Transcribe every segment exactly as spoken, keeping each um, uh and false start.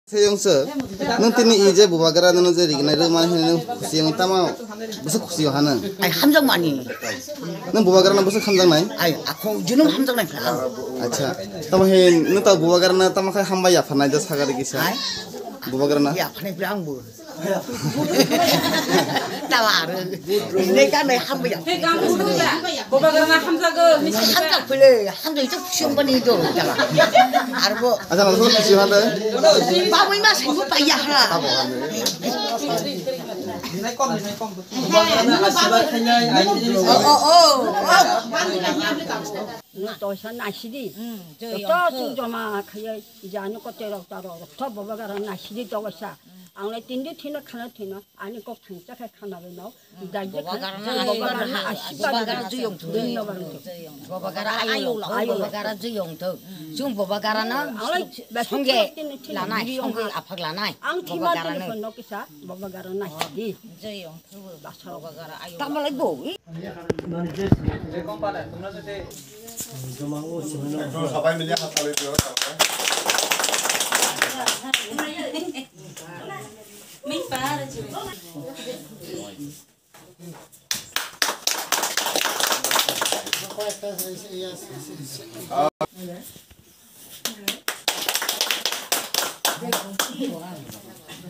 Seyong se, nung tini i je bubagra nung je rignai rw mani hwnwi nung khusi wng tamo, bwswk khusi o hano. Ai hamjak mani. Nung bubagra no bwswk hamjak nai? Ai ako junum hamjak nai phla. Acha, tamo he nung ta bubagra no tamo khai hambai ya phanai da sagari kisa. Ai? Bubagra no. Ya phanai phla ang bu. Tawa aro. Hinai ta nai hambai ya. He gang sung ya. Bubagra no hamjago. Hamjak phile, hamjak itu khusi wng bani do. Tawa. Arbo. Acha, nung khusi hano. Babui ma sengbo paiya ha. Oh, oh, oh, oh. No toisa nasidi. Joto sung joma khaiya jani kote rok taro. To bubagra nasidi toisa. Ang lai tindi thina khana thina. Ani kok thangcha khai khana bai no. Dai je bubagra khana na asibad. Bubagra juyong thung. Bubagra ayung. Ayung. Bubagra juyong thung. Jung bubagra na. Ang lai songe lanai, songe aphak lanai. Ang thima tini phone no kisa bubagra nasidi. Juyong thung. Basal bubagra ayung. Tamo lai bo.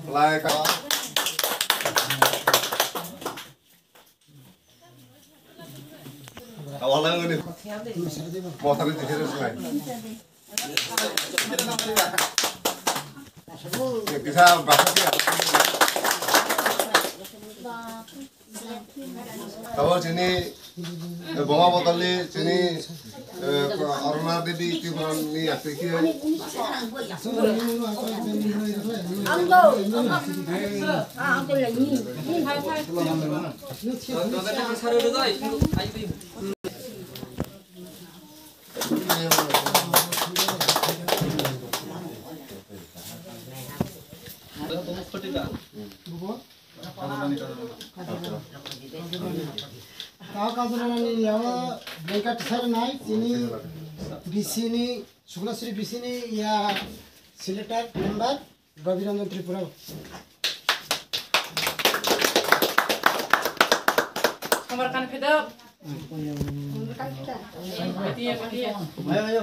Like. Awalnya ini motor itu serius lah. Bisa bahas ya. Tabo sini, eh, boma botol ni sini, eh, Aruna Devi Tripura ni yakti ki. Tao Kaziranga ni yago blanket sar nai, chini B C ni, Suknasuri B C ni ya selector member Rabi Ranjan Tripura. Kamar kan phedok. Ayo, ayo.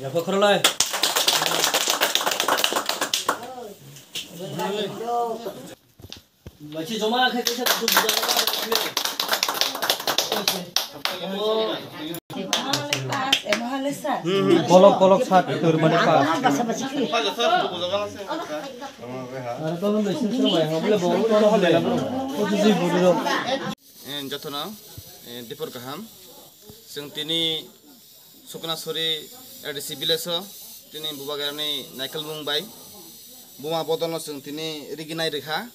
Yapha khorolai. Machi joma khai kaisa duk duk. Kolok, kolok sak, tur mani pas. Aro kolom bai sir sir bai, hable bo, kolom hable la bro. Ko tu jui buru ro. Eh, jotono, eh, dipor kaham. Chwng tini Suknasuri A D C village o tini bubagrani naikolmung bai buma bodolno chwng tini riginai rikha,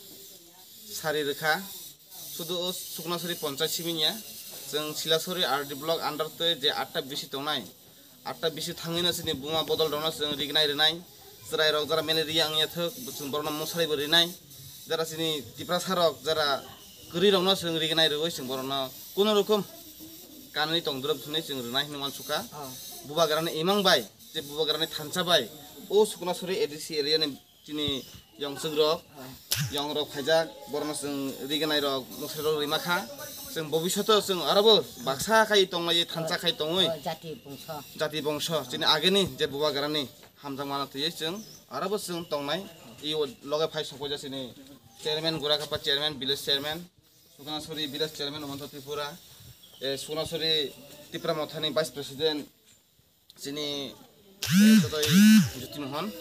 sari rikha. Sudu o Suknasuri ponchayat simi ya, chwng Silasuri R D block under twi je atta B C tongnai, atta B C thangwino chini buma bodol rokno chwng rignai rinai, chwrai rok jara malaria wngya thok, chwng borokno musari bo rinai, jara chini Tiprasa rok jara kwrwi rokno chwng rignai rwui chwng borokno kuno rokom kanwi tongdrop hwnwi chwng rwnai hwnwi uansukha. Bubagrani imang bai, je bubagrani thansa bai, o Suknasuri A D C area ni chini yongchuk rok, yong rok phaijak, borokno chwng rignai rok, mwsai rok rima kha. Chwng bobishoto chwng aro bo baksa khai tongmai, thansa khai tongwi. Jati bongso. Jati bongso, chini ageni je bubagrani hamjakmano twiwi chwng aro bo chwng tongnai. I o loge phai sokphaijak chini chairman Gurakapa chairman, village chairman, Suknasuri village chairman Umanta Tripura, eh, Suknasuri Tipra Mothani vice president, chini, eh, totoi Jyoti Mohan.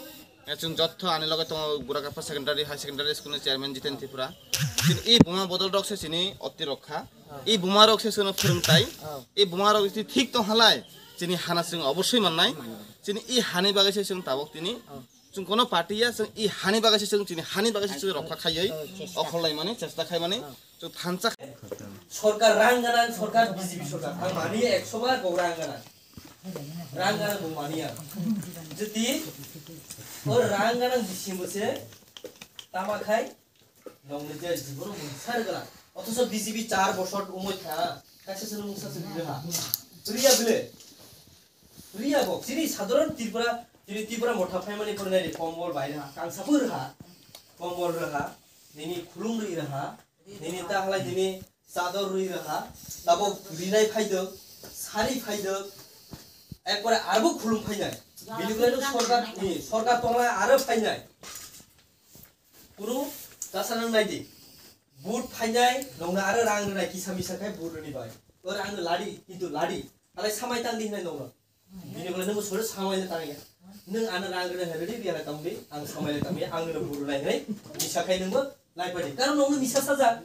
Eh, chwng jotto ani loge tongo Gurakapa Secondary, High Secondary School ni chairman Jiten Tripura. Chini i buma bodol rok se chini otti rokha. I buma rok se chwngno phwrwng tai. I buma rok jodi thik tong halai, chini hana chwng obosoi mannai. Chini i hani bagwi se chwng tabok tini. Chwng kono party ya, chwng i hani bagwi se chwng chini hani bagwi se chwng rokha khaiwi. Okhorlai mani, chesta khai mani. Chwng thansa. Sorkar rang ganang, sorkar B J P sorkar. Ang mani ekso bar bo rang ganang. Rang ganang bo mani ang. Jodi o rang ganang bisingo se tama khai nongni je jiboro mungsa rwgwla. Othoso B J P char bosor umoi kha, kaisa se mungsa se rwgwla. Riya bile. Riya bo, chini sadharan Tripura Chini Tipra Motha phaimani pore nai di, kombol bai rwha, kangsa bo rwha, kombol rwha, nini khulum rwi rwha, nini ta halai nini chador rwi rwha, tabok rinai phaidok, sari phaidok, ekpore arbo khulum phainai. Bini ulo no sorkar ni, sorkar tonglai aro phainai. Kunu tasa nang nai di. Vote phainai, nongna aro rang rwnai kisa misa khai vote rwni bai. Oro ang ladi, kintu ladi. Halai samai tang di hinai nongno. Bini ulo nungbo sori samai le tang ya. Nung ano rang rwnai hai ready biya tang di, ang samai le tang ya, ang nungno vote rwnai hinai. Misa khai nungbo lai padi. Karon nongno misa saja.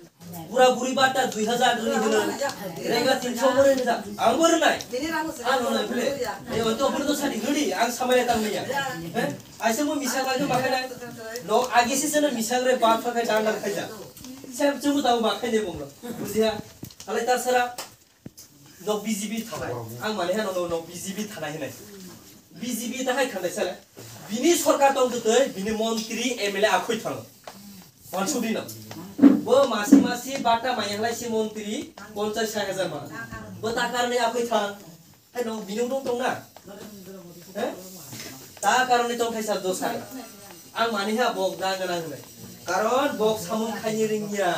Pura buri bata dui hajar rwni hino. Rega tinso bo rwnai ja. Ang bo rwnai. Ano na bile. E onto buri to sadi ready, ang samai le tang ya. He? Aise mo misa khai ma khai nai. No agi si sene misa re ba pha khai dan dan khai ja. Sem chumu tau ba khai ne bonglo. Bujiya. Halai ta sara. No B J P thanai. Ang mani hano no, no B J P thanai hinai. B J P ta hai khandai sale. Bini sorkar tong tu tei, bini montri M L A akhoi thang. Wansudi no. Bo masi masi bata maya halai si montri ponchas sai hajar mana. Bo ta karne akhoi thang. Hai no bini dong tong na. He? Ta karne tong khai sa do sai. Ang mani ha bok da gana hinai. Karon bok samung khaini ringya.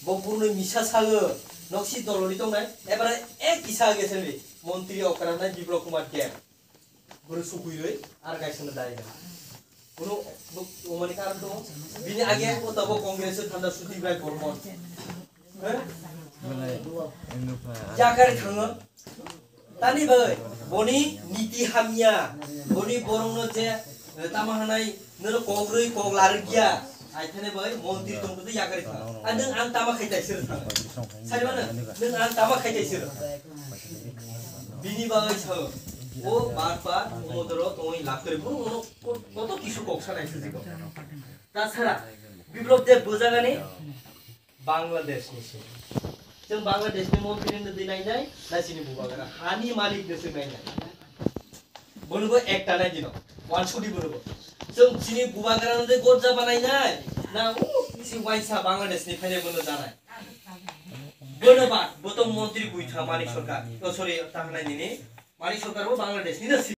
Bok burno misa sago. Noksi dolori tongnai. Ebara ek kisa age seni. Montri okra nai Biplab Kumar Deb. Boro sukui roi ar kaisa na dai. Kuno bok omani karon to. Bini age ko tabo Congress thanda Suti Bai Bormon. He? Jakari thango. Tani bai, boni niti hamya, boni borokno je, eh, tamo hanai, noro kok rwi kok larwkya, aithane bai, montri tongtwtwi yakari thang. A nwng ang tama khai taisir thang. Saimano, nwng ang tama khai taisir. Bini bagwi sao, o bar bar, o modoro tongwi lakwri, boro ono ko-, koto kisu kok sanai sujiko. Tasara, Biplab Deb bujagani, Bangladesh ni se. Chwng Bangladesh ni montri no di nai nai, na chini bubagra. Hani malik no chwng nai nai. Bono bo ekta nai dino. Wansudi bono bo. Chwng chini bubagra no de gorja banai nai. Na u si waisa Bangladesh ni phainai bono janai. Bono ba, botong montri buitha Manik Sarkar. Oh, sorry, tahnai nini. Manik Sarkar bo Bangladesh ni na si.